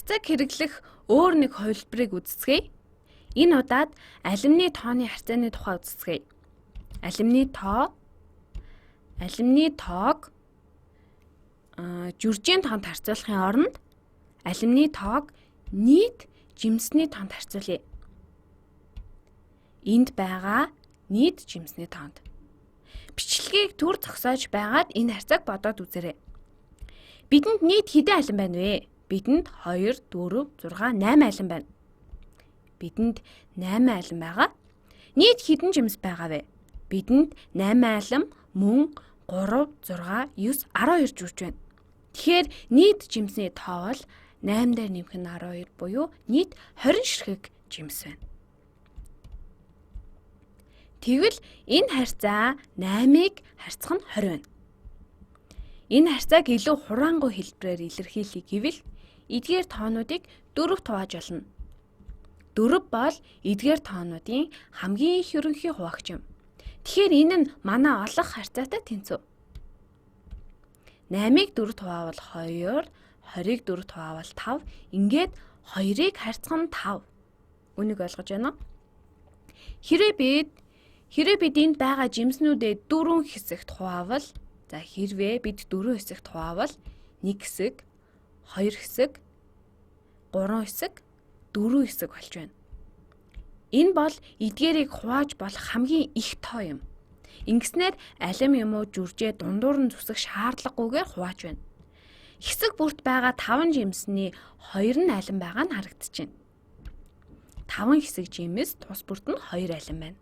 Харьцааг хэрэглэх өөр нэг хувилбарыг үздэцгээе. Энэ удаад алимны тооны харьцааны тухай үздэцгээе. Алимны тоог жүржийн тоонд харьцуулахын оронд алимны тоог нийт жимсний тоонд харьцуулъя. Энд байгаа нийт жимсний тоонд. Бичлэгийг түр зогсоож байгаад энэ харьцааг бодоод үзээрэй. Бидэнд нийт хэдэн алим байна вэ? Бидэнд 2, 4, 6, 8 алим байна. Бидэнд 8 алим байгаа. Нийт хэдэн жимс байгаа вэ? Бидэнд 8 алим мөн 3, 6, 9, 12 жүрж байна. Тэгэхээр нийт жимсний тоо бол 8 дээр нэмэх нь 12 буюу нийт 20 ширхэг жимс байна. Тэгвэл энэ харьцаа 8-ыг харьцах нь 20 байна. Энэ харьцааг илүү хураангуй хэлбэрээр илэрхийлье гэвэл эдгээр тоонуудыг 4-т хувааж болно. 4 бол эдгээр тоонуудын хамгийн их ерөнхий хуваагч юм. Тэгэхээр энэ нь манай олох харьцаатай тэнцүү. 8-ыг 4-т хуваавал 2, 20-ыг 4-т хуваавал 5, ингээд 2-ыг харьцах нь 5. Үүнийг ойлгож байна уу? Хэрвээ бид энд байгаа жимснүүдээ 4 хэсэгт хуваавал, за, хэрвээ бид 4 хэсэгт хуваавал 1 хэсэг, 2 хэсэг, 3 хэсэг, 4 хэсэг болж байна. Энэ бол эдгээрийг хувааж болох хамгийн их тоо юм. Ингэснээр алим юм уу жүржээ дундуур нь зүсэх шаардлагагүйгээр хувааж байна. Хэсэг бүрт байгаа 5 жимсний 2 нь алим байгаа нь харагдаж байна. 5 хэсэг жимс тус бүрт нь 2 алим байна.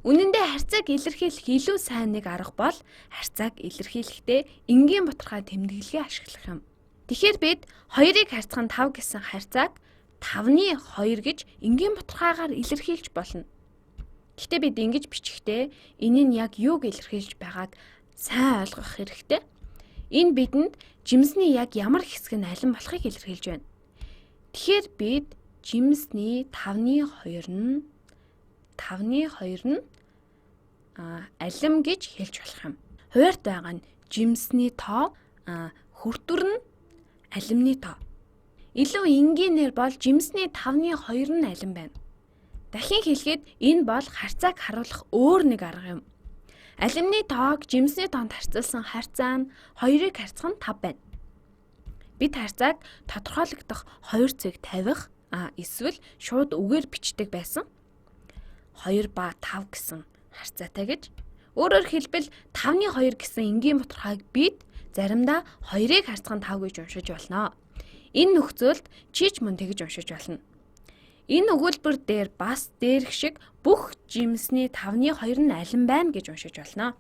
Үнэн дээр харьцааг илэрхийлэх илүү сайн нэг арга бол харьцааг илэрхийлэхдээ энгийн бутархай тэмдэглэгээ ашиглах юм. Тэгэхээр бид 2-ыг харьцах нь 5 гэсэн харьцааг 5-ны 2 гэж энгийн бутархайгаар илэрхийлж болно. Гэхдээ бид ингэж бичихтэй энэ нь яг юуг илэрхийлж байгааг сайн ойлгох хэрэгтэй. Энэ бидэнд жимсний яг ямар хэсэг нь алим болохыг илэрхийлж байна. Тэгэхээр бид жимсний 5-ны 2 нь алим гэж хэлж болох юм. Хуваарьт байгаа нь жимсний тоо, хүртүр нь алимны тоо. Илүү энгийнээр бол жимсний 5-ны 2 нь алим байна. Дахин хэлэхэд энэ бол харьцааг харуулах өөр нэг арга юм. Алимны тоог жимсний тоонд харьцуулсан харьцаа нь 2-ыг харьцах нь 5 байна. Бид харьцааг тодорхойлогдох 2 цэг тавих эсвэл шууд үгээр бичдэг байсан. 2 ба 5 гэсэн харьцаатай гэж. Өөрөөр хэлбэл 5-ны 2 гэсэн энгийн бутархайг бид заримдаа 2-ыг харьцах нь 5 гэж уншиж болно. Энэ нөхцөлд чи ч мөн тэгж уншиж болно. Энэ өгүүлбэр дээр бас дээрх шиг бүх жимсний 5-ны 2 нь алим байна гэж уншиж болно.